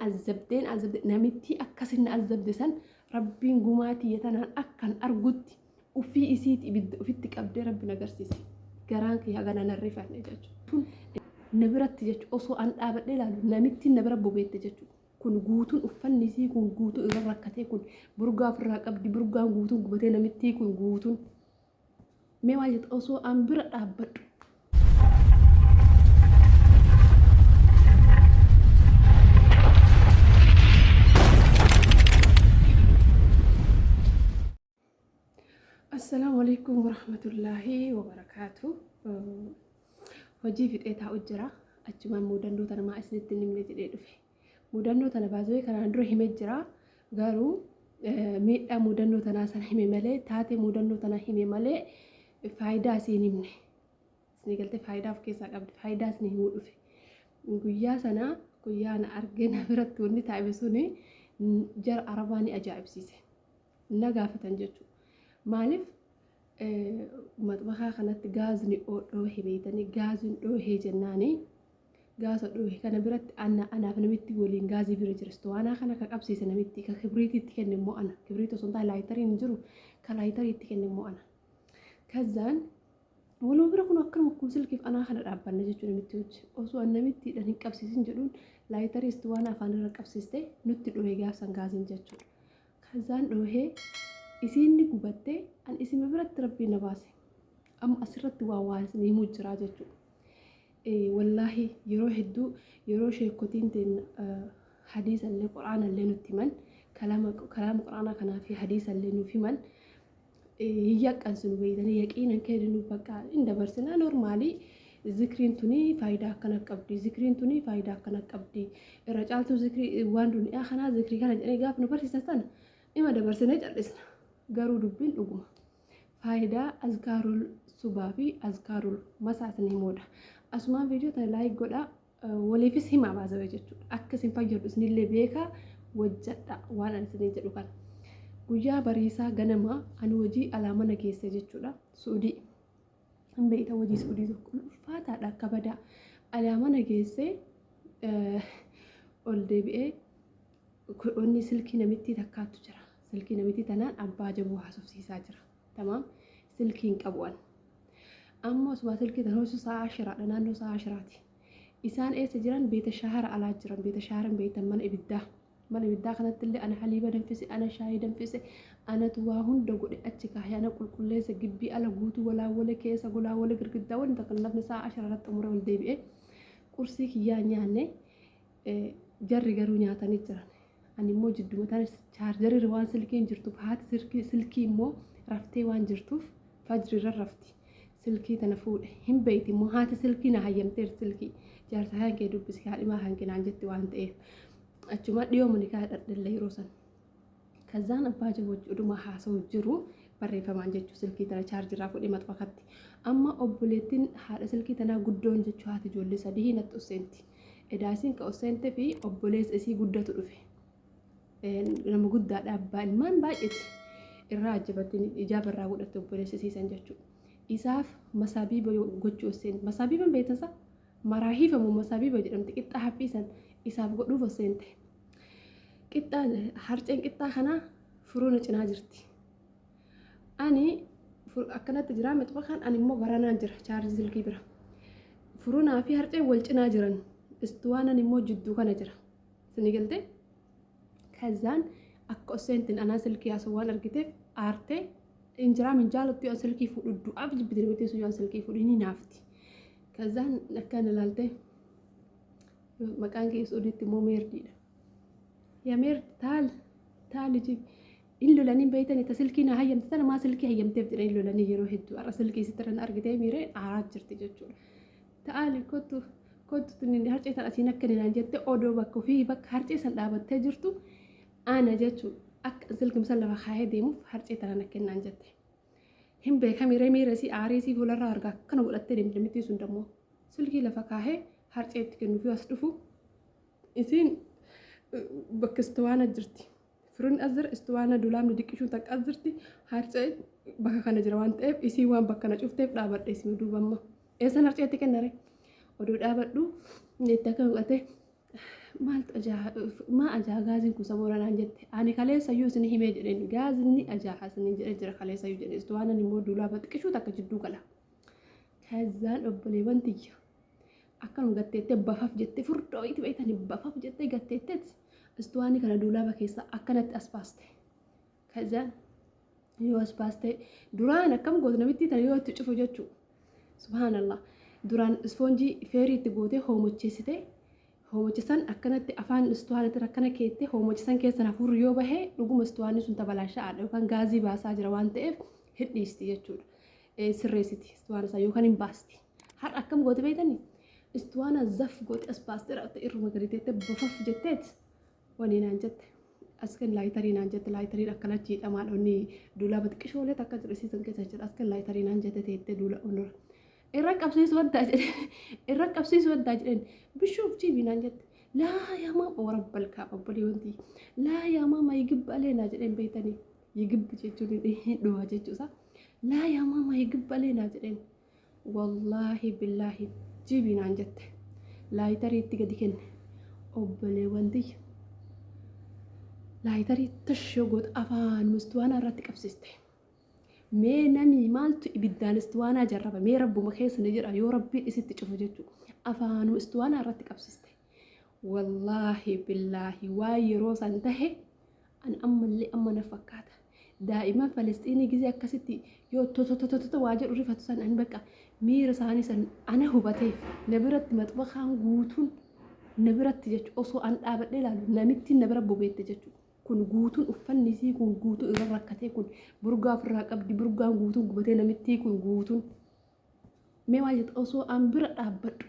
azzabdee na azzabde namittii akkasin na azzabde san rabbiin gumaa tiyya tanaan akkan argutti ufii isiiti ibidda ufitti qabdee rabbi na garsiise. Garaan kiyya hagana nan rifanne jechuudha. Na biratti jechuudha osoo an dhaabadhee ilaalu namittiin na bira bobeette jechuudha. Kun guutuun uffanni isii kun guutuun irra rakkatee kun burgaa ofirraa qabdi burgaan guutuun gubatee namittii kun guutuun. Mee maal jetta osoo an bira dhaabbadhu. Assalaamu alaikum warahmatullaahi wabarakaatu. Hojii fixee taa'u jira. Achumaan mudannoo tana maa isinitti hin himne jedhee dhufe. Mudannoo tana baasee kanaan dura himee jira. Garuu miidhaa mudannoo tanaa sana hime malee taatee mudannoo tanaa hime malee faayidaa isii hin himne. Isinii galtee faayidaa of keessaa qabdi. Faayidaa isinii himuu dhufe. Guyyaa sana guyyaa na argee na biratti wanni taa'e suni jara Arabaa ni ajaa'ibsiise. Na gaafatan jechuudha. Maaliif maxbakaa kanatti gaazni dhoohe beeytanii gaaziin dhoohee jennaani gaasa dhoohe kana biratti ana anaaf namitti waliin gaazii bira jira istowaanaa kana ka qabsiise namitti ka kibriitiitti kenne immoo ana kibriit osoo hin taane laayitariin hin jiru ka laayitariitti kenne immoo ana. Kazaan Waluma bira kun akkanuma akkuma silkiif anaa kana dhaabbanna jechuudha namitti hojii. Osoo an namittiidhaan hin qabsiisin jedhuun laayitarii istuwaana afaan irra qabsiiste nutti dhohee gaafsan gaaziin jechuudha. Kazaan dhohee isiin ni gubatte an isima biratti rabbiin na baase. Amma asirratti waa waa isin himuu jiraa jechuudha. Wallaahi yeroo hedduu yeroo sheekotiin teen hadiisallee quraanallee nutti himan kalaama quraanaa kanaa fi hadiisallee nuuf himan hin yaqqansinu beeytanii yaqiinan kenninu bakka hin dabarsina normaalii zikriin tuni faayidaa akkana qabdi zikriin tuni faayidaa akkana qabdi irra caaltuu zikrii waan duniyaa kanaa zikrii kana jedhanii gaafa nu barsiisan sana ima dabarsinee cal'isna garuu dubbiin dhuguma faayidaa azkaarul subaa fi azkaarul masaa isin himuudha asumaan viidiyoo tana laayik godhaa waliifis himaa baasawee jechuudha. Akka isin fayyadu isinillee beekaa wajjadha waan ani isiniin jedhu kana. Guyyaa bariisaa ganama ani hojii alaa mana geesse jechuudha. Su'udii. Hin beekta hojii su'udii tokko ulfaataadha akka badaa. Alaa mana geesse ol deebi'ee wanni silkii namittii takkaattu jira. Silkii namittii tanaan abbaa jaboo haasofsiisaa jira. Tamaam silkii hin qabu an. Amma osuma silkii tan ho'isu sa'a ashiraadha naannoo sa'a ashiraati. Isaan eessa jiran beeta shahara alaa jiran beeta shaharan beektan mana ibiddaa. Mana ibiddaa kanatti illee ana haliiba danfise ana shaayii danfise anatu waa hunda godhe achi kaahee ana qulqulleesse gibbii ala guutuu walaawwale keessa golaawwale girgiddaa wanti takka lafni sa'a ashira irratti xumuree ol deebi'e qursii kiyyaa nyaanne jarri garuu nyaatanii jiran. Ani immoo jidduma tana chaarjarii waan silkiin jirtuuf haati silkii immoo raftee waan jirtuuf fajri irra rafti. Silkii tana fuudhe hin beeyti immoo haati silkii na hayyamteerti silkii jaarsa kan kee dubbisi haadhimaa kan kee naan jetti waan ta'eef achuma dhiyoo manikaa hidhadhellee yeroo san. Kazaan abbaa jaboo oduma haasa'u jiru barreeffamaan jechuu silkii tana chaarjiraa fudhee maxbakatti. Amma obboleettiin haadha silkii tanaa guddoon jechuu haati ijoollee sadii natti usseenti. Edaa isiin ka usseente fi obboleessa isii guddatu dhufe. Nama guddaadha abbaa ilmaan baay'eeti. Irraa ajjabatte ijaaba irraa godhatte obboleessa isii san jechuudha. Isaaf masaabiiba gochuu usseenti. Masaabiiban beektansa maraahiifamu masaabiiba jedhamti qixxaa haphii san isaaf godhuuf usseente. Qixxaa harceen qixxaa kanaa furuuna cinaa jirti. Ani akkanatti jira mixbakaan ani immoo garanaan jira chaarjii silkii bira. Furunaa fi harceen wal cinaa jiran istuwaanan immoo jidduu kana jira. Isinii galtee? Kazaan akka osseentiin anaa silkii haasa'u waan argiteef aartee injiraa minjaalatti yoo silkii fuudhu du'aaf jibbite namitti sun yoo silkii fuudhu ni naafti. Kazaan akkaan ilaaltee maqaan kee suudiitti immoo meerdiidha. Yaa meerdi taal taal iji hin lolanii beeytanii ta silkii na hayyamte tana maa silkii hayyamteef jedhanii lolanii yeroo hedduu har'a silkii isitti irra na argitee miiree aaraa jirti jechuudha. Ta'aali kottu kottu tuni harcee tan asiin akka naan jette odoo bakka ofii bakka harcee san dhaabattee jirtu ana jechuudha. Akka silkii san lafa kaayee deemuuf harcee tana na kennaan jette. Hin beekamire miira isii aarii isii fuularraa argaa akkana godhattee deemte mittii sun dammoo. Silkii lafa kaahee harcee itti kennuufii as dhufu isiin bakka istuwaana jirti. Firuun as jira istuwaana dulaamni diqqishuun takka as jirti harcee bakka kana jira waan ta'eef isiin waan bakka na cufteef dhaabadhe isin duuba amma. Eessan harcee itti kennare? Oduu dhaabadhu itti akka godhate Maaltu ajaa maa ajaa gaaziin kun saboora naan jette. Ani kaleessayyuu isin himee jedheen gaazni ajaa isin jedhee jira kaleessayyuu jedhee waan ani immoo duulaaba xiqqishuu takka jidduu gala. Kazaan obboleewwan tiyya akkanuma gatteettee bafaf jettee furdoo itti beektanii bafaf jettee gatteetteet istuwaanii kana duulaaba keessa akkanatti as baaste. Kazaan yoo as baaste duraan akkam gootu namittii tana yoo itti cufu jechuu. Subhaanallah. Duraan isfoonjii feerii itti gootee hoomocheessite hoomochisan akkanatti afaan istuwaanitti akkana keettee hoomochisan keessan hafuurri yoo bahe dhuguma istuwaanii sun tabalaasha'aadha yookaan gaazii baasaa jira waan ta'eef hin dhiisti jechuudha. Sirreessiti istuwaana isaa yookaan hin baasti. Har'a akkam goote beektanii? Istuwaana zaf goote as baastee raawwatte irruma gadi teettee bafaf jetteet wanii naan jette. As kan laayitarii naan jette laayitariin akkana jiidhamaadha inni duulaaba xiqqishoolee takka jiru isiisan keessa jira as kan laayitarii naan jette teettee duula onora. Irra qabsiisu waddaa jedheen irra qabsiisu waddaa jedheen bishuuf jiibii naan jette. Laa yaa maama warabbal kaaba obbolee wanti laa yaa maama yigibba aleenaa jedheen beektanii. Yigibbi jechuun hin dhuwa jechuusaa. Laa yaa maama yigibba aleenaa jedheen. Wallaahi billaahi jiibii naan jette. Laayitarii itti gadi kenne. Obboleewwan tiyya. Laayitarii tashoo goota afaan mustuwaanaa irratti qabsiiste. Mee namii maaltu ibiddaan istuwaanaa jarraba mee rabbuma keessa ni jira yoo rabbiin isitti cufu jechuudha. Afaanuma istuwaanaa irratti qabsiiste. Wallaahi billaahi waan yeroo san tahe an ammallee amma na fakkaata. Daa'imman Falasxiinii gizee akkasitti yoo totototota waa jedhu rifatu san an bakka miira isaanii san ana hubateef na biratti maxbakaan guutuun na biratti jechuudha. Osoo an dhaabadhee ilaalu namittiin na bira bobeette jechuudha. Kun guutuun uffanni isii kun guutuun irra rakkatee kun burgaa ofirraa qabdi burgaan guutuun gubatee namittii kun guutuun. Mee maal jetta osoo an bira dhaabbadhu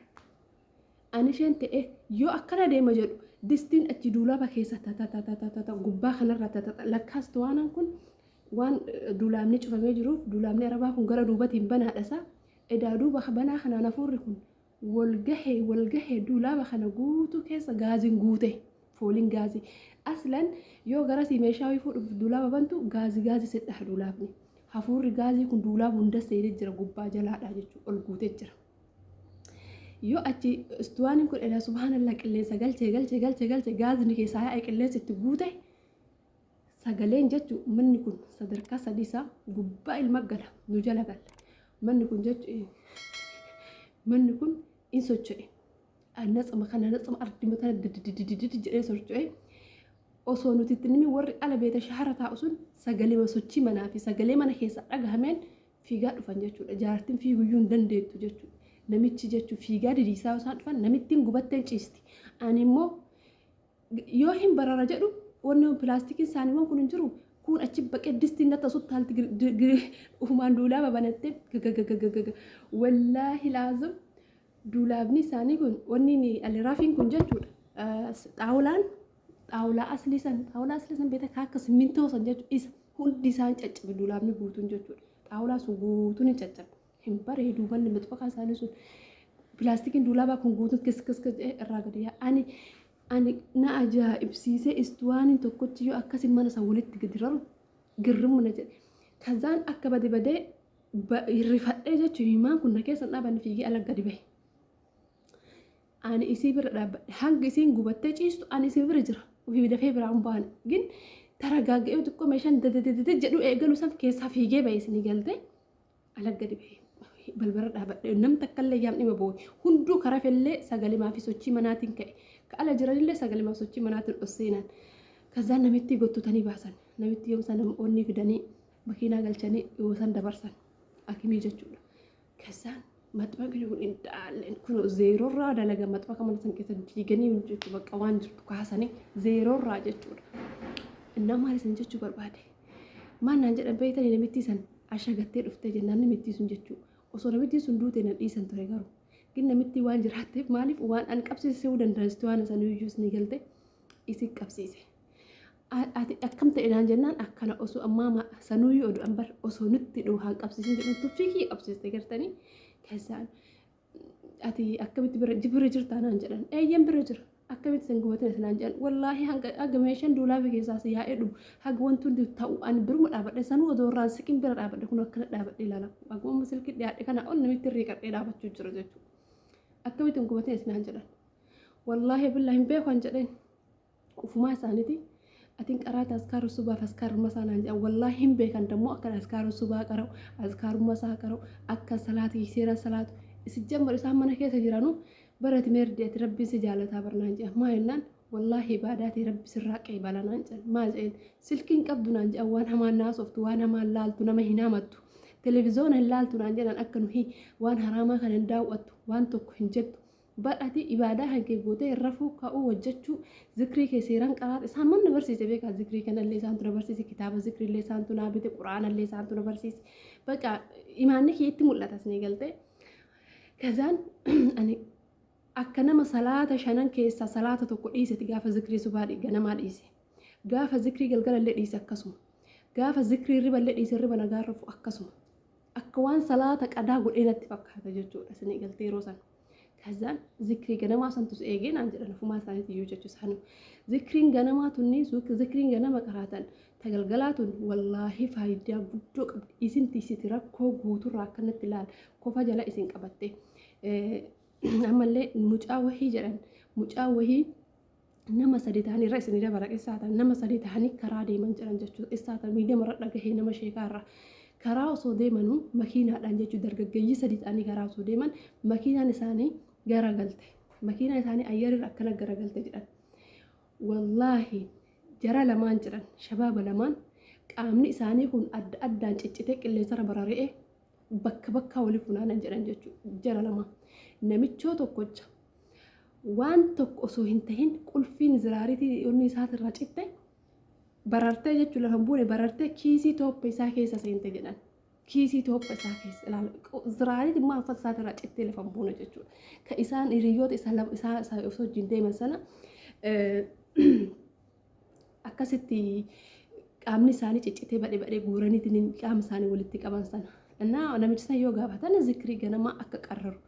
an isheen ta'e yoo akkana deema jedhu distiin achi duulaaba keessa tatatatata gubbaa kanarra tatata lakkaas waanan kun waan duulaabni cufamee jiruuf duulaabni arabaa kun gara duubatiin banaadha isaa edaa duuba banaa kanaan hafuurri kun wal gahee wal gahee duulaaba kana guutuu keessa gaaziin guute fooliin gaazii aslan yoo garasii meeshaa wayii fuudhuuf duulaaba bantu gaazii gaazii sidhaha duulaabni hafuurri gaazii kun duulaaba hunda seenee jira gubbaa jalaadha jechuudha ol guutee jira. Yoo achi istuwaaniin kun edaa subhaanallah qilleensa galchee galchee galchee galchee gaazni keessaa yaa'e qilleensa itti guute sagaleen jechuun manni kun sadarkaa sadii isaa gubbaa ilma gala nu jala gala manni kun jechuun manni kun in socho'e natsuma kana natsuma ardima tana didididididi jedhee socho'e osoo nuti itti nimi warri ala beeta shahara taa'u sun sagalee sochii manaa fi sagalee mana keessa dhagahameen fiigaa dhufan jechuudha. Jaartiin fiiguyyuu hin dandeettu jechuudha. Namichi jechuun fiigaa didiisaa isaan dhufan namittiin gubatteen ciisti. Ani immoo yoo hin barara jedhu wanni pilaastikiin isaaniiwwan kun hin jiru kun achi baqee distiin natti asutti haalti ufumaan duulaaba banattee gagagagagaga wallaahi laazim duulaabni isaanii kun wanni aliraafiin kun jechuudha xaawulaan xaawulaa aslii san xaawulaa aslii san beektaa akka simmintoo san jechuudha isa hundi isaan caccabe duulaabni guutuun jechuudha xaawulaa sun guutuun hin caccabe hin bareedu manni maxxanfaa isaanii sun pilaastikiin duulaabaa kun guutuun kis kis kis jedhee irraa gadi yaa ani ani na ajaa'ibsiisee istuwaaniin tokkochi yoo akkasi mana san walitti gadi raru girrimu na jedhe kazaan akka bade badee rifadhee jechuun himaan kun na keessa hin dhaabanne fiigee ala gadi bahe. Ani isii bira dhaabbadhe hanga isiin gubattee ciistu ani isii bira jira ofii dafee biraa hin baane gin taragaaga'ee xiqqoo meeshaan dadadadada jedhu eegalu san keessaa fiigee bahe isinii galtee ala gadi bahe balbala dhaabadhe nam takkallee yaam dhima boo'e hunduu karaa fellee sagalemaa fi sochii manaatiin ka'e ka ala jiranillee sagalemaa fi sochii manaatiin ol seenan kazaan namittii gottotanii baasan namitti yoom sana onnii fidanii makiinaa galchanii yoo san dabarsan akimii jechuudha kazaan maxxanfni kun hin daalleen kun zeeroorraa dalaga maxxanfa mana san keessa diiganii jechuudha bakka waan jirtu kaasanii zeeroorraa jechuudha. Innaa maal isin jechuu barbaade? Maal naan jedhan beektanii namittii san ashagattee dhuftee jennaan namittii sun jechuudha. Osoo namittiin sun duute nan dhiisan ture garuu. Gin namittii waan jiraatteef maaliif waan an qabsiisuu dandeessu waan san iyyuu ni galte isin qabsiise. Ati akkam ta'e naan jennaan akkana osoo ammaa sanuuyyuu oduu an bar osoo nutti dhuhaan qabsiisin jedhu tuffii kiyya qabsiiste gartanii keessaan ati akkamitti bira bira jirtaa naan jedhan eeyyan bira jira akkamitti sin gubatin ati naan jedhan wallaahi hanga haga meeshaan duulaafi keessaa si yaa'ee dhumu haga wanti hundi ta'u ani biruma dhaabadhe sanuu odoo irraan siqin bira dhaabadhe kun akkana dhaabadhe ilaala akkuma amma silkii dhiyaadhe kana ol namitti riiqadhee dhaabachuu jira jechuudha akkamitti hin gubatin ati naan jedhan. Wallaahi billaahi hin beeku an jedheen. Ufumaa isaaniiti atiin qaraata askaaru subaaf askaaruma isaa naan jedhan. Wallaahi hin beekan dammoo akka askaaru subaa qara'u, askaaruma isaa qara'u, akka salaati seera salaatu. Isin jammar isaan mana keessa jiranu barati meerdi ati rabbiin si jaalataa barnaan jedhan. Maa jennaan, wallaahi ibaadaa tee rabbi sirraa qeebala naan jedhan. Maa jedheen, silkii hin qabdu naan jedhan, waan hamaan naasoftu, waan hamaan laaltu, nama hin hamattu, televizoona hin laaltu naan jedhan, akka nuhi waan haraamaa kana hin daawwattu, waan tokko hin jettu. Bar ati ibaadaa kan kee gootee rafuu, ka'uu, hojjechuu, zikrii kee seeraan qaraata. Isaan man na barsiise beekaa, zikrii kanallee isaantu na barsiise, kitaaba zikriillee isaantu naa bite, quraanallee isaantu na barsiise. Baqa imaanni kee itti mul'ata isinii galtee. Kazaan ani akka nama salaata shanan keessaa salaata tokko dhiiseti gaafa zikrii subaa ganamaa dhiise. Gaafa zikrii galgalallee dhiise akkasuma. Gaafa zikrii riballee dhiise, riba nagaa rafu akkasuma. Akka waan salaata qadaa godhee natti fakkaata jechuudha isinii galtee yeroo sana. Kazaan zikrii ganamaa santus eegee naan jedhan ofumaa isaaniiti iyyuu jechuu isaanii. Zikriin ganamaa tunni, zikriin ganama qaraatan tagalgalaa tun wallaahi faayidaa guddoo qabdi. Isin tiisiti rakkoo guuturraa akkanatti ilaala. Kofa jala isin qabatte. Ammallee mucaa wahii jedhan, mucaa wahii nama sadi ta'anii irra isin dabala qissaa ta'an, nama sadi ta'anii karaa deeman jedhan jechuudha. Qissaa ta'an miidhama irra dhagahee nama sheekaa irra. Karaa osoo deemanuu makiinaadhaan jechuudha, dargaggeeyyii sadi ta'anii karaa osoo deeman makiinaan isaanii garagalte. Makiinaan isaanii ayyarirra akkana garagalte jedhan. Wallaahi jara lamaan jedhan, shabaaba lamaan qaamni isaanii kun adda addaan ciccitee qilleensarra barari'ee bakka bakkaa waliif funaanan jedhan jechuudha jara lamaan. Namichoo tokkocha waan tokko osoo hin tahin qulfiin ziraaritii onni isaatirraa citte barartee jechuun lafa hin buune, barartee kiisii tooppa isaa keessa seente jedhan. Kiisii tooppa isaa keessa ilaala. Ziraariitiin immoo uffata isaatirraa cittee lafa hin buune jechuudha. Ka isaan hiriyoota isaa lama isaa isaa osoo wajjin deeman sana akkasitti qaamni isaanii ciccitee badhe badhee guuraniitiin qaama isaanii walitti qaban sana. Innaa namichi san yoo gaafatan zikrii ganamaa akka qarraru,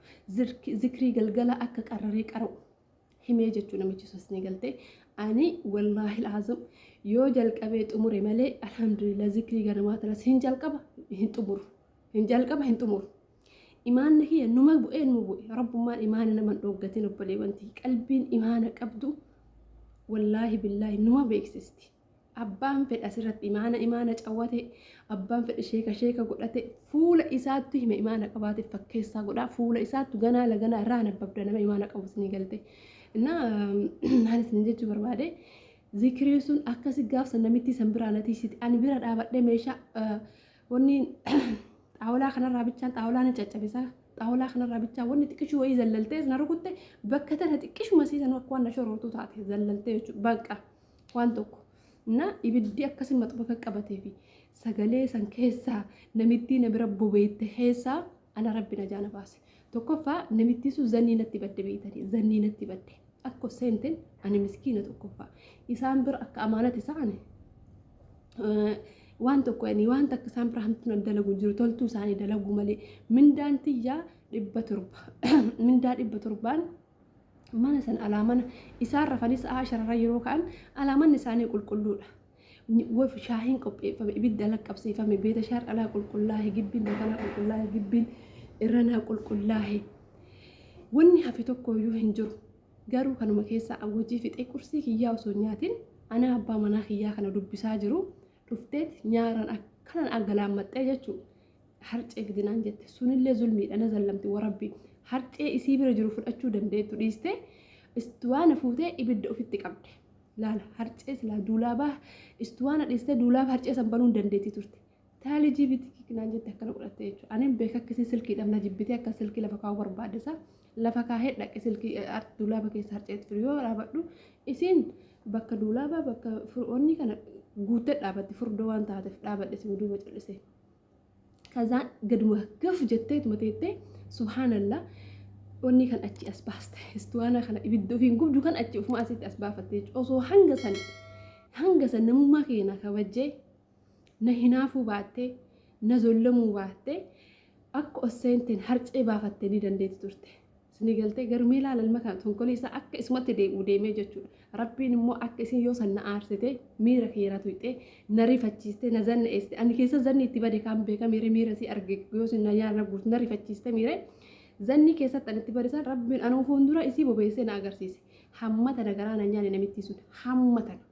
zikrii galgalaa akka qarraree qara'u himee jechuu namichi sun ni galtee. Ani wallaahi laazim yoo jalqabee xumure malee, alhamdulillah, zikrii ganamaa tanas hin jalqaba hin xumuru, hin jalqaba hin xumuru. Imaanni kiyya numa bu'ee numa bu'e. Rabbummaan imaana nama hin dhooggatin, obboleewwanti qalbiin imaana qabdu wallaahi billaahi numa beeksisti. Abbaan fedhe asirratti imaana imaana cawwate, abbaan fedhe sheeka sheeka godhate, fuula isaattu hime imaana qabaate fakkeessaa godhaa, fuula isaattu ganaa laganaa irraa nabbabda nama imaana qabu isinii galte. Innaa naan isin jechuu barbaade, zikriin sun akkasi gaafsa namittii san biraa na tiisiti. Ani bira dhaabadhee meeshaa wanni xaawulaa kanarraa bichaan xaawulaa ni caccabisa. Xaawulaa kanarraa bichaan wanni xiqqishuu wayii zallaltee na rukutte, bakka tana xiqqishuma siisan akka waan na shorortuu taate zallaltee jechuudha. Bakka waan tokko na ibiddi akkasi maxbaka qabatee fi sagalee san keessaa namittii na bira bobeette keessaa ana rabbi najaa na baase. Tokkoffaa namittii sun zannii natti badde beeytanii, zannii natti badde. Akka seenteen ani miskiina, tokkoffaa isaan bira akka amaanati isaan waan tokko ani waan takka isaan bira hamtuu nan dalagu jiru, toltuu isaanii dalagu malee. Mindaan tiyyaa 700, mindaa 700n mana san alaa mana isaan rafanii sa'aa shararra yeroo ka'an alaa manni isaanii qulqulluudha. Shaahiin qopheeffame, ibidda laqqabsiifame, beeta shaar alaa qulqullaa'e, gibbiin dakanaa qulqullaa'e, gibbiin irranaa qulqullaa'e. Wanni hafe tokko iyyuu hin jiru. Garuu kanuma keessaa hojii fixee qursii kiyyaa osoo hin nyaatin anaa abbaa manaa kiyyaa kana dubbisaa jiru dhufteet nyaaran akkanan agalaammaxxee jechuudha. Harcee gidinaan jette, sunillee zulmiidha, na zallamti warabbi. Harcee isii bira jiru fudhachuu dandeettu dhiistee istuwaana fuutee ibidda ofitti qabde. Laala, harcee silaa duulaabaa istuwaana dhiistee duulaaba harcee san banuu hin dandeetti turte. Taalijii biti kikinaan jette akkana godhatte jechuudha. Anin beeka akkasii silkiidhaaf na jibbitee akka silkii lafa kaa'uu barbaadde isaa lafa kaahee dhaqe, silkii duulaaba keessa harceetti fidu yoo dhaabadhu isiin bakka duulaabaa bakka onni kana guuttee dhaabatti, furdoo waan taateef dhaabadhe si duuba callisee. Kazaan gaduma gaf jetteetuma teettee, subhaanallah, onni kan achi as baaste, istuwaana kana ibidda ofiin gubdu kan achi ofuma asitti as baafatte jechuudha. Osoo hanga san namummaa kiyya na kabajjee na hinaafuu baattee na zollamuu baattee akka osseenteen harcee baafattee ni dandeetti turte. Isinii galtee? Garuu mee ilaala, ilma kana tonkolii isaa akka isumatti deebi'u deemee jechuudha. Rabbiin immoo akka isin yoo san na aarsite, miira kiyya na tuyxee, na rifachiiste, na zanna'eessite, ani keessa zanni itti bade kaan beeka miire, miira si arge yoo isin na nyaara guutu na rifachiiste, miire zanni keessatti ani itti bade san Rabbiin anuu fuuldura isii bobeessee na agarsiise. Hamma tana garaa na nyaanne namittii sun hamma tana.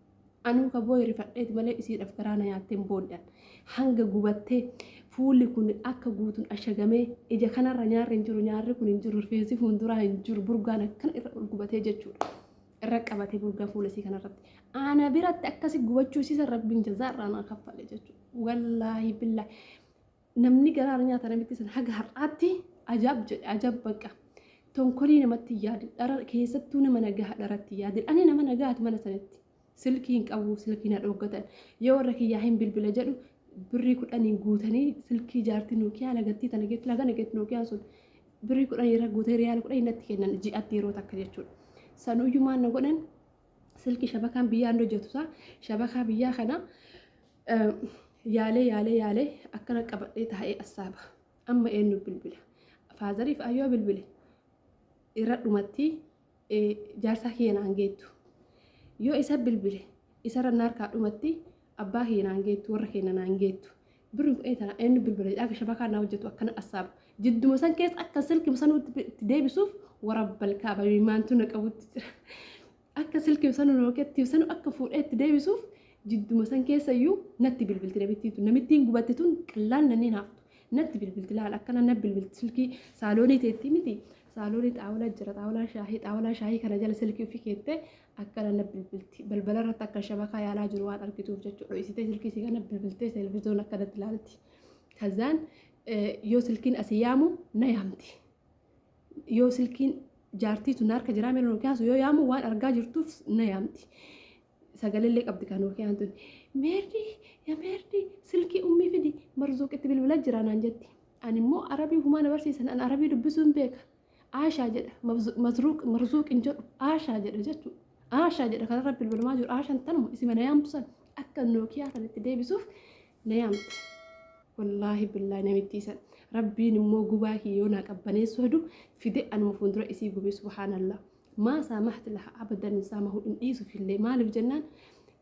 Anuu ka booye rifadheeti malee isiidhaaf garaa na nyaattee hin boonne an. Hanga gubattee fuulli kun akka guutuun ashagamee ija kanarra nyaarri hin jiru nyaarri kun hin jiru rifeensi fuulduraa hin jiru burgaan akkana irra ol gubatee jechuudha. Irra qabatee burgaan fuula isii kanarratti. Ana biratti akkasi gubachuu isiisan rabbiin jazaa irraa naa kaffale jechuudha. Wallaahi billaahi. Namni garaa na nyaata namitti san haga har'aatti ajaab jedhe ajaab baqa. Tonkolii namatti hin yaadin dhara keessattuu nama nagaha dharatti hin yaadin. Ani nama nagahaati mana sanitti. Silkii hin qabu silkii na dhooggatan. Yoo warra kiyyaa hin bilbila jedhu birrii kudhaniin guutanii silkii jaartii Nookiyaa lagattii tana geetti lagana geetti Nookiyaan sun birrii kudhanii irra guutanii riyaala kudhanii natti kennan ji'atti yeroo takka jechuudha. Sanuyyuu maal na godhan silkii shabakaan biyyaa hin hojjetu isaa shabakaa biyyaa kana yaalee yaalee yaalee akkana qabadhee taa'ee assaaba. Amma eenyu bilbila? Faazariif ayyoo bilbile irra dhumatti jaarsaa kiyya naan geettu. Yoo isa bilbile isarra naarkaa dhumatti abbaa kiyya naan geettu warra keenya naan geettu. Birri kun tana eenyu bilbila jedhaa akka shabakaa naa hojjetu akkana assaaba. Jidduma san keessa akka silkii sanuutti itti deebisuuf warabbal kaaba maantu na qabutti jira. Akka silkii sanu nooketti sanu akka fuudhee itti deebisuuf jidduma san keessa iyyuu natti bilbilti namittiin tun. Namittiin gubatte tun qillaan nanneen haftu. Natti bilbilti laal akkana na bilbilti silkii saaloonii teetti miti. Saaloonii xaawulaa jira xaawulaa shaahii xaawulaa shaahii kana jala silkii ofii keettee akkana na bilbilti. Balbala irratti akka shabakaa yaalaa jiru waan argituuf jechuudha. Dho'isitee silkii isii kana bilbiltee televiziyoon akkanatti ilaalti. Kazaan yoo silkiin asii yaamu na yaamti. Yoo silkiin jaartii tun harka jiraa meela Nookiyaan sun yoo yaamu waan argaa jirtuuf na yaamti. Sagalee qabdi kan Nookiyaan tun. Meerdii yaa meerdii silkii ummii fidi marzuuqitti bilbila jira naan jetti. Ani immoo arabii humaa na barsiisan an arabii dubbisuu hin beeka. Aashaa jedha mazruuq marzuuq hin jedhu aashaa jedha jechuudha. Aashaa jedha kanarra bilbilamaa jiru aashaan tanuma isi mana yaamtu san akka Nookiyaa sanatti deebisuuf na yaamti. Wallaahi billaahi namittii san rabbiin immoo gubaa kiyya yoo naa qabbaneessu hedu fide anuma fuuldura isii gubee subhaanallah. Maa saamahti laha abadan hin saamahu hin dhiisuuf illee maaliif jennaan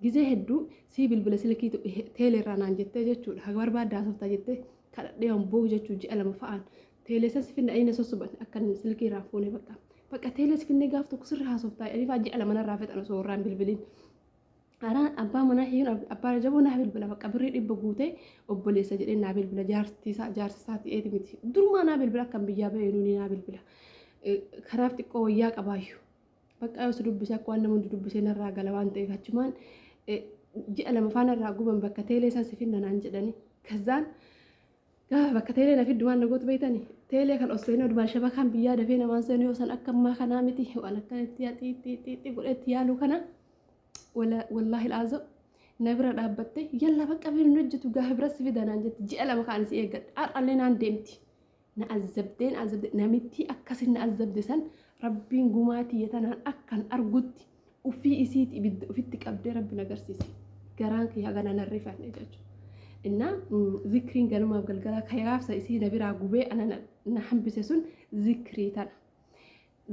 gizee hedduu sii bilbila silkii teeleerraa naan jettee jechuudha haga barbaadde haasoftaa jettee kadhadhee waan boohu jechuu ji'a lama fa'aan teelee san si finna inni sossoban akka silkii irraa fuune bakka bakka teelee si finnee gaaf tokko sirra haasoftaa jedhanii fa'aa ji'a lama narraa fixan osoo irraa hin bilbilin. Araan abbaa manaa hiyyuun abbaa jaboo naa bilbila bakka birrii dhibba guutee obboleessa jedhee naa bilbila jaartii isaa jaarsa isaa ta'eeti miti durumaa naa bilbila akkam biyyaa ba'ee nuuni naa bilbila. Kanaaf xiqqoo wayyaa qabaayyu. Bakka yoo si dubbise akka waan nama hundi dubbisee narraa gala waan ta'eef achumaan ji'a lama faana irraa guban bakka teelee san si finna naan jedhani. Kazaan Gaafa bakka teelee na fiddu maal na gootu beektani? Teelee kan osoo hin odumaan shabakaan biyyaa dafee namaan seenu yoo san akka ammaa kanaa miti waan akkanatti xiixii xiixii godhetti yaaluu kana wallaahi laazoo na bira dhaabbatte yalla bakka biin hin hojjetu gaafa bira si fida naan jetti ji'a lama kaan si eeggadha har'allee naan deemti na azzabdee na azzabde namittii akkasin na azzabde san rabbiin gumaa tiyya tanaan akkan argutti Ufii isiiti ibidda ufitti qabdee rabbi na garsiise. Garaan kiyya hagana nan rifanne jechuudha. Innaa zikriin ganamaaf galgalaa ka gaafsa isii na biraa gubee ana na hambise sun zikrii tana.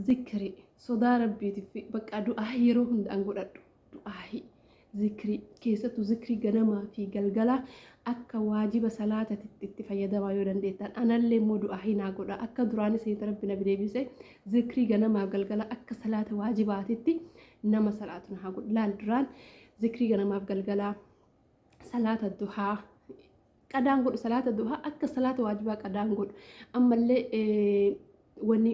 Zikrii sodaa rabbiitiif bakka du'aa yeroo hunda an godhadhu du'aahii. Zikrii keessattuu zikrii ganamaa fi galgalaa akka waajiba salaatatitti itti fayyadamaa yoo dandeettan anallee immoo du'aahii naa godha akka duraanis isinitti rabbi na deebise zikrii ganamaaf galgalaa akka salaata waajibaatitti nama salaatu na haa godhu laal duraan zikrii ganamaaf galgalaa salaata duhaa qadaan godhu salaata duhaa akka salaata waajibaa qadaan godhu ammallee wanni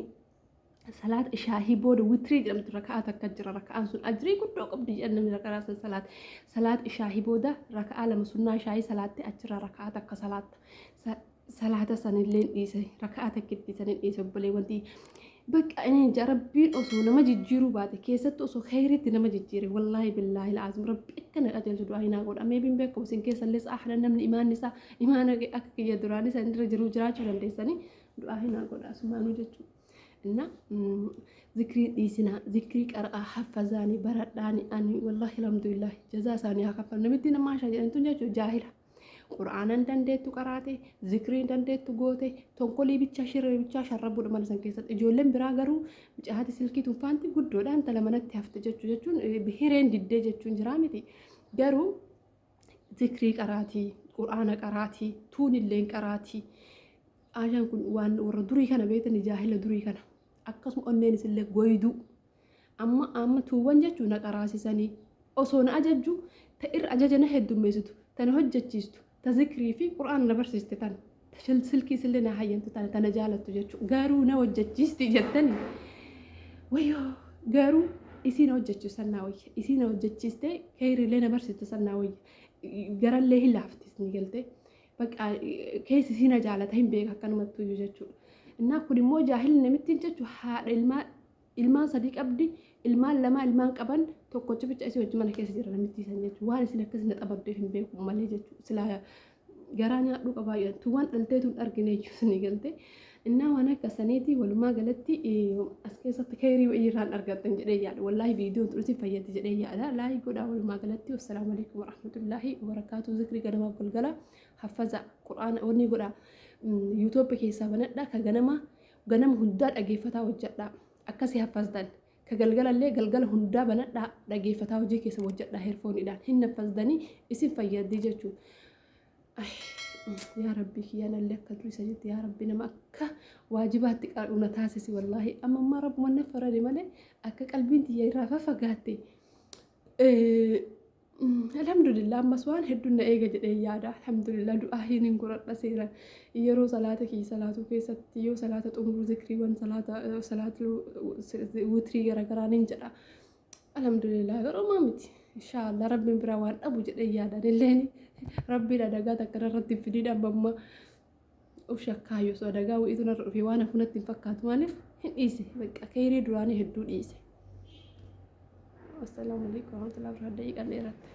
salaata ishaahii booda witrii jedhamtu raka'aa takka jira raka'aan sun ajrii guddoo qabdi jedhan namni raka'aa san salaata salaata ishaahii booda raka'aa lama sunnaa ishaahii salaatte achirraa raka'aa takka salaatta salaata sanillee dhiise raka'aa takkitti sanin dhiise obboleewwan bakka inni ija rabbiin osoo nama jijjiiruu baate keessattuu osoo kheyriitti nama jijjiire wallaahi billaahi la'aazim rabbi akka na qajeelchu du'aa hinaa godha mee bin beekamu isin keessallee sa'a namni imaanni isaa imaana akka kiyya duraanii san irra jiru jiraachuu dandeessanii du'aa hinaa godha asumaanuu jechuudha. Inna zikrii dhiisinaa zikrii qara'aa haffazaanii baradhaanii ani wallaahi alhamdulillah jazaa isaanii haa kaffalu namitti nama ashaa jedhan tun jechuudha jaahila. Qur'aanan dandeettu qaraate zikriin dandeettu goote tonkolii bichaa shirree bichaa sharrabuudha mana san keessatti ijoolleen biraa garuu mucaati silkii tunfaanti guddoodha intala manatti hafte jechuu jechuun hireen diddee jechuun jiraa miti garuu zikrii qaraatii qur'aana qaraatii tuunilleen qaraatii Aashaan kun waan warra durii kana beektani jaahila durii kana. Akkasuma onneen isillee goyduu. Amma amma tuuwwan jechuun na qaraasisanii osoo na ajajju ta irra ajaja na heddummeessitu ta na hojjechiistu ta zikrii fi qur'aana na barsiiste tan ta silkii isillee na hayyamtu tana tana jaalattu jechuudha. Garuu na hojjechiisti jettani wayyoo garuu isii na hojjechiisu sannaa wayya isii na hojjechiiste keeyriillee na barsiiste sannaa wayya garallee hin laaftis ni galtee. Bakka keessi isii na jaalata hin beeka akkanumattu iyyuu jechuudha. Innaa kun immoo jaahilli namittiin jechuun haadha ilmaa ilmaan sadii qabdi ilmaan lama ilmaan qaban tokkocha bicha isii wajjin mana keessa jira namittii san jechuudha. Waan isin akkas na xababdeef hin beeku malee jechuudha. Silaa garaa nyaadhuu qabaa jedhan waan dhalteetu hin argine jechuudha ni galte. Innaa waan akka saniiti walumaa galatti as keessatti kayrii wayii irraan argattan jedhee yaada. Wallaahi viidiyoon tun isin fayyaddi jedhee yaada. Laayik godhaa walumaa galatti. Wassalaamu alaikum warahmatullaahi wabarakaatu. Zikrii ganamaaf galgala haffaza qur'aana wanni godhaa. Yuutuubii keessaa banadhaa ka ganama ganama hundaa dhageeffataa hojjedhaa. Akkasii haffazdan. Ka galgalallee galgala hundaa banadhaa dhageeffataa hojii keessa hojjedhaa heerfooniidhaan hin haffaztanii isin fayyaddi jechuudha. Yaa Rabbii kiyyaa nallee akka durii sanitti yaa Rabbi nama akka waajibaatti qaadhu na taasisi wallaahi amma ammaa rabbuma na farade malee akka qalbiin tiyya irraa faffagaatte. Alhamdulillah ammas waan hedduun na eega jedhee yaada. Alhamdulillah du'aa hin godhadha seera yeroo salaata kiyya salaatuu keessatti yoo salaata xumuru zikriiwwan salaata salaatu witrii garaagaraa nin jedha. Alhamdulillah garuu maa miti. Inshaallah rabbiin biraa waan dhabu jedhee yaadan illeen rabbiin adagaa takka irratti hin fidin amma amma of shakkaayyuu osoo adagaa wayiitu narra dhufee waan hafu natti hin fakkaatu maaliif hin dhiise bakka keerii duraanii hedduu dhiise. Assalaamu alaikum warahmatullahi wabarakatuh. Daqiiqaan dheeratte.